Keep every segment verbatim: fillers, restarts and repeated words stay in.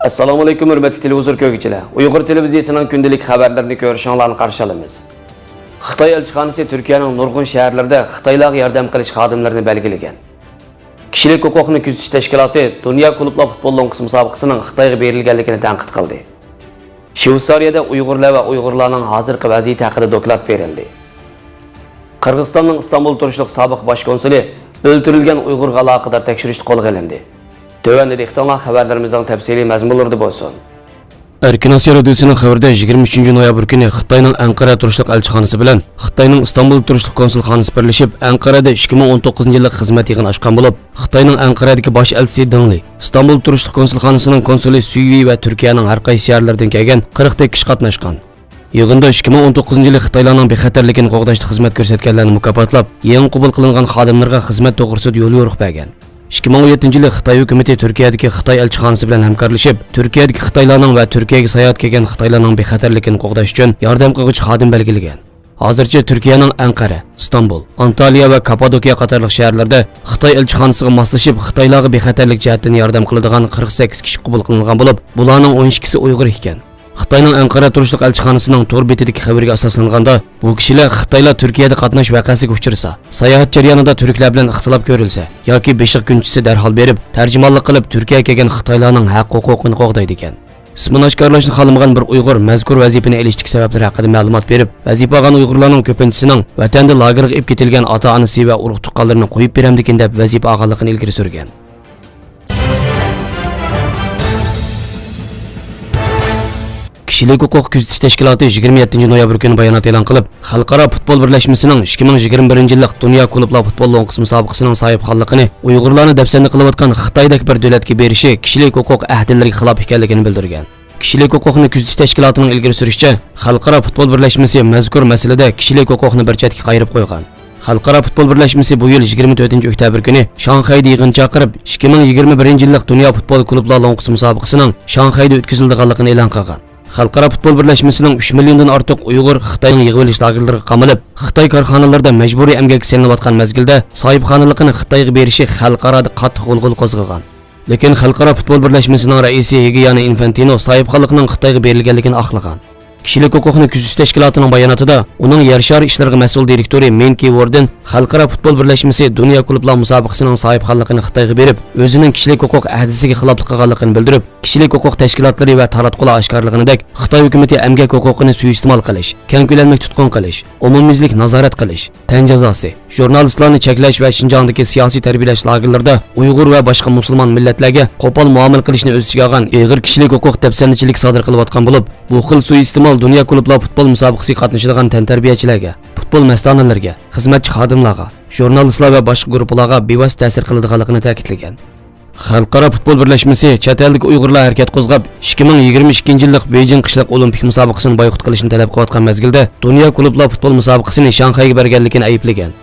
ئەسسالامۇئەلەيكۇم، ھۆرمەتلىك تېلېۋىزور كۆرگۈچىلەر. ئۇيغۇر تېلېۋىزىيىسىنىڭ كۈندىلىك خەۋەرلىرىنى كۆرۈشۈڭلارنى قارشى ئالىمىز. خىتاي ئەلچىخانىسى تۈركىيەنىڭ نۇرغۇن شەھەرلىرىدە خىتايلارغا ياردەم قىلىش خادىملىرىنى بەلگىلىگەن. كىشىلىك ھوقۇقنى كۆزىتىش تەشكىلاتى دۇنيا كۇلۇبلار پۇتبول لوڭقىسى مۇسابىقىسىنىڭ خىتايغا بېرىلگەنلىكىنى تەنقىد قىلدى. شۋېتسارىيەدە ئۇيغۇرلار ۋە ئۇيغۇرلارنىڭ ھازىرقى ۋەزىيىتى ھەققىدە دوكلات بېرىلدى. قىرغىزىستاننىڭ ئىستانبۇلدا تۇرۇشلۇق سابىق باش كونسۇلى ئۆلتۈرۈلگەن ئۇيغۇرغا ئالاقىدار تەكشۈرۈشتە قولغا ئېلىندى. تۆۋەندە دىققىتىڭلار خەۋەرلىرىمىزنىڭ تەپسىلىي مەزمۇنلىرىدا بولسۇن. ئەركىن ئاسىيا رادىيوسىنىڭ خەۋىرىدە، يىگىرمە ئۈچىنچى نويابىر كۈنى خىتاينىڭ ئەنقەرە تۇرۇشلۇق ئەلچىخانىسى بىلەن خىتاينىڭ ئىستانبۇلدا تۇرۇشلۇق كونسۇلخانىسى بىرلىشىپ، ئەنقەرەدە ئىككى مىڭ ئون توققۇزىنچى يىللىق خىزمەت يىغىنى ئاچقان بولۇپ، خىتاينىڭ ئەنقەرەدىكى باش ئەلچىسى دېڭ لى، ئىستانبۇل تۇرۇشلۇق كونسۇلخانىسىنىڭ كونسۇلى سۈي ۋېي ۋە تۈركىيەنىڭ ھەر قايسى شەھەرلىرىدىن كەلگەن قىرىقتەك كىشى قاتناشقان. يىغىندا ئىككى مىڭ ئون توققۇزىنچى يىلى خىتايلارنىڭ بىخەتەرلىكىنى قوغداشتا خىزمەت كۆرسەتكەنلەرنى مۇكاپاتلاپ، يېڭى قوبۇل قىلىنغان خادىملىرىغا خىزمەت توغرىسىدا يوليورۇق بەرگەن. ئىككى مىڭ ئون يەتتىنچى يىلى خىتاي ھۆكۈمىتى تۈركىيەدىكى خىتاي ئەلچىخانىسى بىلەن ھەمكارلىشىپ، تۈركىيەدىكى خىتايلارنىڭ ۋە تۈركىيەگە ساياھەتكە كەلگەن خىتايلارنىڭ بىخەتەرلىكىنى قوغداش ئۈچۈن ياردەم قىلغۇچى خادىم بەلگىلىگەن. ھازىرچە تۈركىيەنىڭ ئەنقەرە، ئىستانبۇل، ئانتالىيە ۋە كاپپادوكىيە قاتارلىق شەھەرلەردە خىتاي ئەلچىخانىسىغا ماسلىشىپ، خىتايلارغا بىخەتەرلىك جەھەتتىن ياردەم قىلىدىغان قىرىق سەككىز كىشى قوبۇل قىلىنغان بولۇپ، بۇلارنىڭ ئون ئىككىسى ئۇيغۇر ئىكەن. خىتاينىڭ ئەنقەرە تۇرۇشلۇق ئەلچىخانىسىنىڭ تور بېتىدىكى خەۋىرىگە ئاساسلانغاندا، بۇ كىشىلەر خىتايلار تۈركىيەدە قاتناش ۋەقەسىگە ئۇچرىسا، ساياھەت جەريانىدا تۈركلەر بىلەن ئىختىلاپ كۆرۈلسە ياكى بېشىغا كۈنچىسى دەرھال بېرىپ، تەرجىمانلىق قىلىپ، تۈركىيەگە كەلگەن خىتايلارنىڭ ھەق ھوقۇقىنى قوغدايدىكەن. ئىسمىنى ئاشكارىلاشنى خالىمىغان بىر ئۇيغۇر مەزكۇر ۋەزىپىنى ئېلىشتىكى سەۋەبلەر ھەققىدە مەلۇمات بېرىپ، ۋەزىپە ئالغان ئۇيغۇرلارنىڭ كۆپىنچىسىنىڭ ۋەتەندە لاگېرغا ئېلىپ كېتىلگەن ئاتا-ئانىسى ۋە ئۇرۇق-تۇغقانلىرىنى قويۇپ بېرەمدىكىن دەپ ۋەزىپە ئالغانلىقىنى ئىلگىرى سۈرگەن. كىشىلىك ھوقۇق كۆزىتىش تەشكىلاتى يىگىرمە يەتتىنچى نويابىر كۈنى بايانات ئېلان قىلىپ، خەلقئارا پۇتبول بىرلەشمىسىنىڭ ئىككى مىڭ يىگىرمە بىرىنچى يىللىق دۇنيا كۇلۇبلار پۇتبول لوڭقىسى مۇسابىقىسىنىڭ ساھىبخانلىقىنى ئۇيغۇرلارنى دەپسەندە قىلىۋاتقان خىتايدەك بىر دۆلەتكە بېرىشى كىشىلىك ھوقۇق ئەھدىلىرىگە خىلاپ ئىكەنلىكىنى بىلدۈرگەن. كىشىلىك ھوقۇقنى كۆزىتىش تەشكىلاتىنىڭ ئىلگىرى سۈرۈشىچە، خەلقئارا پۇتبول بىرلەشمىسى مەزكۇر مەسىلىدە كىشىلىك ھوقۇقنى بىر چەتكە قايرىپ قويغان. خەلقئارا پۇتبول بىرلەشمىسى بۇ يىل يىگىرمە تۆتىنچى ئۆكتەبىر كۈنى شاڭخەيدە يىغىن چاقىرىپ، ئىككى مىڭ يىگىرمە بىرىنچى يىللىق دۇنيا پۇتبول كۇلۇبلار لوڭقىسى مۇسابىقىسىنىڭ شاڭخەيدە ئۆتكۈزۈلىدىغانلىقىنى ئېلان قىلغان. خەلقئارا پۇتبول بىرلەشمىسىنىڭ ئۈچ مىليوندىن ئارتۇق ئۇيغۇر خىتاينىڭ يىغىۋېلىش لاگېرلىرىغا قامىلىپ، خىتاي كارخانىلىرىدا مەجبۇرىي ئەمگەككە سېلىنىۋاتقان مەزگىلدە ساھىبخانىلىقىنى خىتايغا بېرىشى خەلقئارادا قاتتىق غۇلغۇلا قوزغىغان. لېكىن خەلقئارا پۇتبول بىرلەشمىسىنىڭ رەئىسى گىيانى ئىنفانتىنو ساھىبخانلىقنىڭ خىتايغا بېرىلگەنلىكىنى ئاقلىغان. كىشىلىك ھوقۇقنى كۆزىتىش تەشكىلاتىنىڭ باياناتىدا ئۇنىڭ يەر شارى ئىشلىرىغا مەسئۇل دىرېكتورى مىن كى ۋوردېن خەلقئارا پۇتبول بىرلەشمىسى دۇنيا كۇلۇبلار مۇسابىقىسىنىڭ ساھىبخانلىقىنى خىتايغا بېرىپ، ئۆزىنىڭ كىشىلىك ھوقۇق ئەھدىسىگە خىلاپلىق قىلغانلىقىنى بىلدۈرۈپ، كىشىلىك ھوقۇق تەشكىلاتلىرى ۋە تاراتقۇلار ئاشكارىلىغىنىدەك، خىتاي ھۆكۈمىتى ئەمگەك ھوقۇقىنى سۇيىئىستېمال قىلىش، كەڭ كۆلەملىك تۇتقۇن قىلىش، ئومۇميۈزلۈك نازارەت قىلىش، تەن جازاسى، ژۇرنالىستلارنى چەكلەش ۋە شىنجاڭدىكى سىياسىي تەربىيەلەش لاگېرلىرىدا ئۇيغۇر ۋە باشقا مۇسۇلمان مىللەتلەرگە قوپال مۇئامىلە قىلىشنى ئۆز ئىچىگە ئالغان ئېغىر كىشىلىك ھوقۇق دەپسەندىچىلىكى سادىر قىلىۋاتقان بولۇپ، بۇ خىل سۇيىئىستېمال دۇنيا كۇلۇبلار پۇتبول مۇسابىقىسىگە قاتنىشىدىغان تەنتەربىيەچىلەرگە، پۇتبول مەستانىلىرىگە، خىزمەتچى خادىملارغا، ژۇرنالىستلار ۋە باشقا گۇرۇپپىلارغا بىۋاسىتە تەسىر قىلىدىغانلىقىنى تەكىتلىگەن. خەلقئارا پۇتبول بىرلەشمىسى چەت ئەلدىكى ئۇيغۇرلار ھەرىكەت قوزغاپ، ئىككى مىڭ يىگىرمە ئىككىنچى يىللىق بېيجىڭ قىشلىق ئولىمپىك مۇسابىقىسىنى بايقۇت قىلىشنى تەلەپ قىلىۋاتقان مەزگىلدە، دۇنيا كۇلۇبلار پۇتبول مۇسابىقىسىنى شاڭخەيگە بەرگەنلىكىنى ئەيىبلىگەن.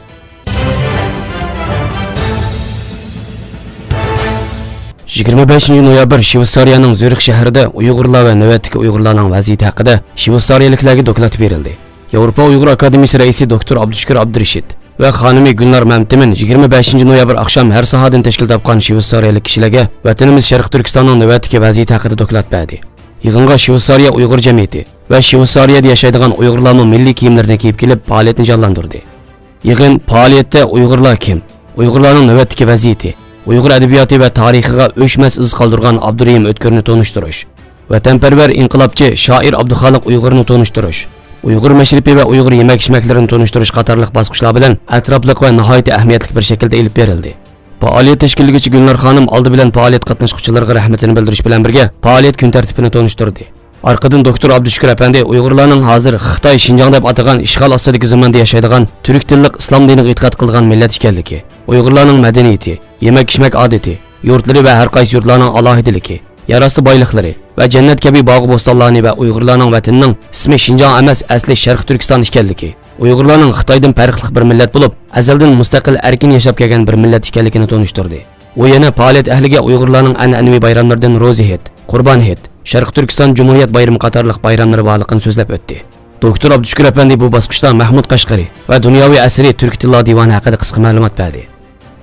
يىگىرمە بەشىنچى نويابىر شۋېتسارىيەنىڭ زۈرىخ شەھىرىدە ئۇيغۇرلار ۋە نۆۋەتتىكى ئۇيغۇرلارنىڭ ۋەزىيىتى ھەققىدە شۋېتسارىيەلىكلەرگە دوكلات بېرىلدى. ياۋروپا ئۇيغۇر ئاكادېمىيىسى رەئىسى دوكتور ئابدۇشۈكۈر ئابدۇرېشىت ۋە خانىمى گۈلنار مەمتىمىن يىگىرمە بەشىنچى نويابىر ئاخشام ھەر ساھەدىن تەشكىل تاپقان شۋېتسارىيەلىك كىشىلەرگە ۋەتىنىمىز شەرقىي تۈركىستاننىڭ نۆۋەتتىكى ۋەزىيىتى ھەققىدە دوكلات بەردى. يىغىنغا شۋېتسارىيە ئۇيغۇر جەمئىيىتى ۋە شۋېتسارىيەدە ياشايدىغان ئۇيغۇرلارمۇ مىللىي كىيىملىرىنى كىيىپ كېلىپ، پائالىيەتنى جانلاندۇردى. يىغىن پائالىيەتتە ئۇيغۇرلار كىم؟ ئۇيغۇرلارنىڭ نۆۋەتتىكى ۋەزىيىتى، ئۇيغۇر ئەدەبىياتى ۋە تارىخىغا ئۆچمەس ئىز قالدۇرغان ئابدۇرېھىم ئۆتكۈرنى تونۇشتۇرۇش، ۋەتەنپەرۋەر ئىنقىلابچى شائىر ئابدۇخالىق ئۇيغۇرنى تونۇشتۇرۇش، ئۇيغۇر مەشرىپى ۋە ئۇيغۇر يېمەك-ئىچمەكلىرىنى تونۇشتۇرۇش قاتارلىق باسقۇچلار بىلەن ئەتراپلىق ۋە ناھايىتى ئەھمىيەتلىك بىر شەكىلدە ئېلىپ بېرىلدى. پائالىيەت تەشكىللىگۈچى گۈلنار خانىم ئالدى بىلەن پائالىيەت قاتناشقۇچىلىرىغا رەھمىتىنى بىلدۈرۈش بىلەن بىرگە، پائالىيەت كۈن تەرتىپىنى تونۇشتۇردى. ئارقىدىن دوكتور ئابدۇشۈكۈر ئەپەندى ئۇيغۇرلارنىڭ ھازىر خىتاي شىنجاڭ دەپ ئاتىغان ئىشغال ئاستىدىكى زېمىندا ياشايدىغان تۈرك تىللىق ئىسلام دىنىغا ئېتىقاد قىلغان مىللەت ئىكەنلىكى، ئۇيغۇرلارنىڭ مەدەنىيىتى، يېمەك-ئىچمەك ئادىتى، يۇرتلىرى ۋە ھەر قايسى يۇرتلارنىڭ ئالاھىدىلىكى، يەر ئاستى بايلىقلىرى ۋە جەننەت كەبى باغۇ-بوستانلارنى ۋە ئۇيغۇرلارنىڭ ۋەتىنىنىڭ ئىسمى شىنجاڭ ئەمەس، ئەسلى شەرقىي تۈركىستان ئىكەنلىكى، ئۇيغۇرلارنىڭ خىتايدىن پەرقلىق بىر مىللەت بولۇپ، ئەزەلدىن مۇستەقىل، ئەركىن ياشاپ كەلگەن بىر مىللەت ئىكەنلىكىنى تونۇشتۇردى. ئۇ يەنە پائالىيەت ئەھلىگە ئۇيغۇرلارنىڭ ئەنئەنىۋى بايراملىرىدىن روزى ھېيت، قۇربان ھېيت، شەرقىي تۈركىستان جۇمھۇرىيەت بايرىمى قاتارلىق بايراملىرى بارلىقىنى سۆزلەپ ئۆتتى. دوكتور ئابدۇشۈكۈر ئەپەندى بۇ باسقۇچتا مەھمۇد قەشقىرى ۋە دۇنياۋى ئەسىرى تۈركىي تىللار دىۋانى ھەققىدە قىسقا مەلۇمات بەردى.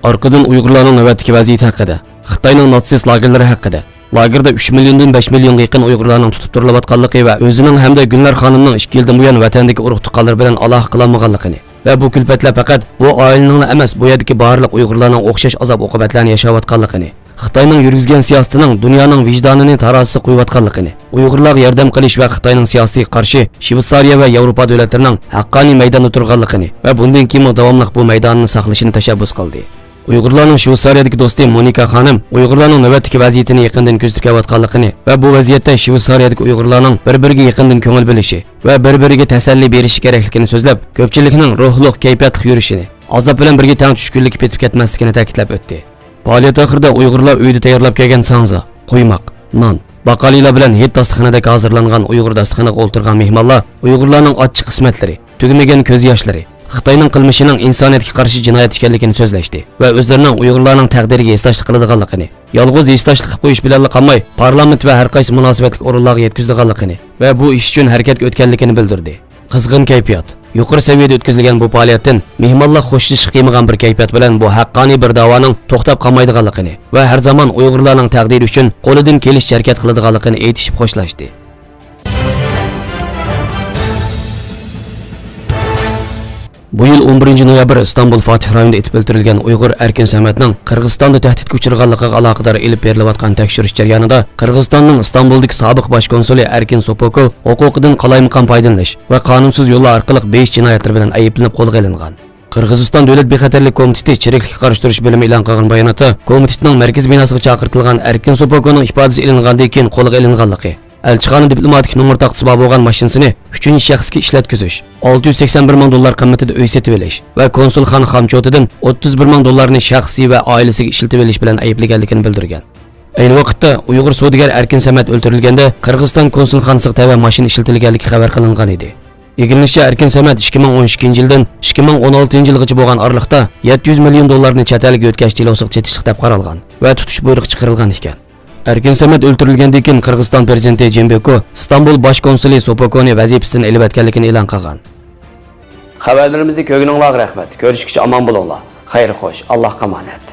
ئارقىدىن ئۇيغۇرلارنىڭ نۆۋەتتىكى ۋەزىيىتى ھەققىدە، خىتاينىڭ ناتسىست لاگېرلىرى ھەققىدە، لاگېردا ئۈچ مىليوندىن بەش مىليونغا يېقىن ئۇيغۇرلارنىڭ تۇتۇپ تۇرۇلۇۋاتقانلىقى ۋە ئۆزىنىڭ ھەمدە گۈلنار خانىمنىڭ ئىككى يىلدىن بۇيان ۋەتەندىكى ئۇرۇق تۇغقانلىرى بىلەن ئالاقە قىلالمىغانلىقىنى ۋە بۇ كۈلپەتلەر پەقەت بۇ ئائىلىنىڭلا ئەمەس، بۇ يەردىكى بارلىق ئۇيغۇرلارنىڭ ئوخشاش ئازاب-ئوقۇبەتلەرنى ياشاۋاتقانلىقىنى، خىتاينىڭ يۈرگۈزگەن سىياسىتىنىڭ دۇنيانىڭ ۋىجدانىنى تارازىسىغا قويۇۋاتقانلىقىنى، ئۇيغۇرلارغا ياردەم قىلىش ۋە خىتاينىڭ سىياسىتىگە قارشى شۋېتسارىيە ۋە ياۋروپا دۆلەتلىرىنىڭ ھەققانىي مەيداندا تۇرغانلىقىنى ۋە بۇندىن كېيىنمۇ داۋاملىق بۇ مەيداننى ساقلىشىنى تەشەببۇس قىلدى. ئۇيغۇرلارنىڭ شۋېتسارىيەدىكى دوستى مونىكا خانىم ئۇيغۇرلارنىڭ نۆۋەتتىكى ۋەزىيىتىنى يېقىندىن كۆزىتىۋاتقانلىقىنى ۋە بۇ ۋەزىيەتتە شۋېتسارىيەدىكى ئۇيغۇرلارنىڭ بىر-بىرىگە يېقىندىن كۆڭۈل بۆلۈشى ۋە بىر-بىرىگە تەسەللى بېرىشى كېرەكلىكىنى سۆزلەپ، كۆپچىلىكنىڭ روھلۇق، كەيپىياتلىق يۈرۈشىنى، ئازاب بىلەن بىرگە تەڭ چۈشكۈنلۈككە پېتىپ كەتمەسلىكىنى تەكىتلەپ ئۆتتى. پائالىيەت ئاخىرىدا ئۇيغۇرلار ئۆيىدە تەييارلاپ كەلگەن ساڭزا، قۇيماق، نان، باقالىلار بىلەن ھىت داستىخىنىدەك ھازىرلانغان ئۇيغۇر داستىخىنىغا ئولتۇرغان مېھمانلار ئۇيغۇرلارنىڭ ئاچچىق قىسمەتلىرى، تۈگىمىگەن كۆز ياشلىرى، خىتاينىڭ قىلمىشىنىڭ ئىنسانىيەتكە قارشى جىنايەت ئىكەنلىكىنى سۆزلەشتى ۋە ئۆزلىرىنىڭ ئۇيغۇرلارنىڭ تەقدىرىگە ھېسداشلىق قىلىدىغانلىقىنى، يالغۇز ھېسداشلىق قىلىپ قويۇش بىلەنلا قالماي، پارلامېنت ۋە ھەر قايسى مۇناسىۋەتلىك ئورۇنلارغا يەتكۈزىدىغانلىقىنى ۋە بۇ ئىش ئۈچۈن ھەرىكەتكە ئۆتكەنلىكىنى بىلدۈردى. قىزغىن كەيپىيات. يۇقىرى سەۋىيەدە ئۆتكۈزۈلگەن بۇ پائالىيەتتىن مېھمانلار خوشلىشىشقا قىيمىغان بىر كەيپىيات بىلەن بۇ ھەققانىي بىر داۋانىڭ توختاپ قالمايدىغانلىقىنى ۋە ھەر زامان ئۇيغۇرلارنىڭ تەقدىرى ئۈچۈن قولىدىن كېلىشىچە ھەرىكەت قىلىدىغانلىقىنى ئېيتىشىپ خوشلاشتى. بۇ يىل ئون بىرىنچى نويابىر ئىستانبۇل فاتىھ رايونىدا ئېتىپ ئۆلتۈرۈلگەن ئۇيغۇر ئەركىن سەمەتنىڭ قىرغىزىستاندا تەھدىتكە ئۇچرىغانلىقىغا ئالاقىدار ئېلىپ بېرىلىۋاتقان تەكشۈرۈش جەريانىدا قىرغىزىستاننىڭ ئىستانبۇلدىكى سابىق باش كونسۇلى ئەركىن سوپوكو ھوقۇقىدىن قالايمىقان پايدىلىنىش ۋە قانۇنسىز يوللار ئارقىلىق بېيىش جىنايەتلىرى بىلەن ئەيىبلىنىپ قولغا ئېلىنغان. قىرغىزىستان دۆلەت بىخەتەرلىك كومىتېتى چىرىكلىككە قارشى تۇرۇش بۆلۈمى ئېلان قىلغان باياناتتا، كومىتېتنىڭ مەركىزىي بىناسىغا چاقىرتىلغان ئەركىن سوپوكونىڭ ئىپادىسى ئېلىنغاندىن كېيىن قولغا ئېلىنغانلىقى، ئەلچىخانا دىپلوماتىك نومۇر تاختىسى بار بولغان ماشىنىسىنى ئۈچىنچى شەخسكە ئىشلەتكۈزۈش، ئالتە يۈز سەكسەن بىر مىڭ دوللار قىممىتىدە ئۆي سېتىۋېلىش ۋە كونسۇلخانا خامچوتىدىن ئوتتۇز بىر مىڭ دوللارنى شەخسىي ۋە ئائىلىسىگە ئىشلىتىۋېلىش بىلەن ئەيىبلىگەنلىكىنى بىلدۈرگەن. ئەينى ۋاقىتتا ئۇيغۇر سودىگەر ئەركىن سەمەت ئۆلتۈرۈلگەندە، قىرغىزىستان كونسۇلخانىسىغا تەۋە ماشىنا ئىشلىتىلگەنلىكى خەۋەر قىلىنغان ئىدى. ئىگىلىنىشىچە، ئەركىن سەمەت ئىككى مىڭ ئون ئىككىنچى يىلدىن ئىككى مىڭ ئون ئالتىنچى يىلغىچە بولغان ئارىلىقتا يەتتە يۈز مىليون دوللارنى چەت ئەلگە يۆتكەش دېلوسىغا چېتىشلىق دەپ قارالغان ۋە تۇتۇش بۇيرۇقى چىقىرىلغان ئىكەن. ئەركىن سەمەت ئۆلتۈرۈلگەندىن كېيىن، قىرغىزىستان پىرېزىدېنتى جېنبېكو ئىستانبۇل باش كونسۇلى سوپوكونى ۋەزىپىسىدىن ئېلىۋەتكەنلىكىنى ئېلان قىلغان. خەۋەرلىرىمىزنى كۆرگىنىڭلارغا رەھمەت. كۆرۈشكىچە ئامان بولۇڭلار. خەير خوش، ئاللاھقا ئامانەت.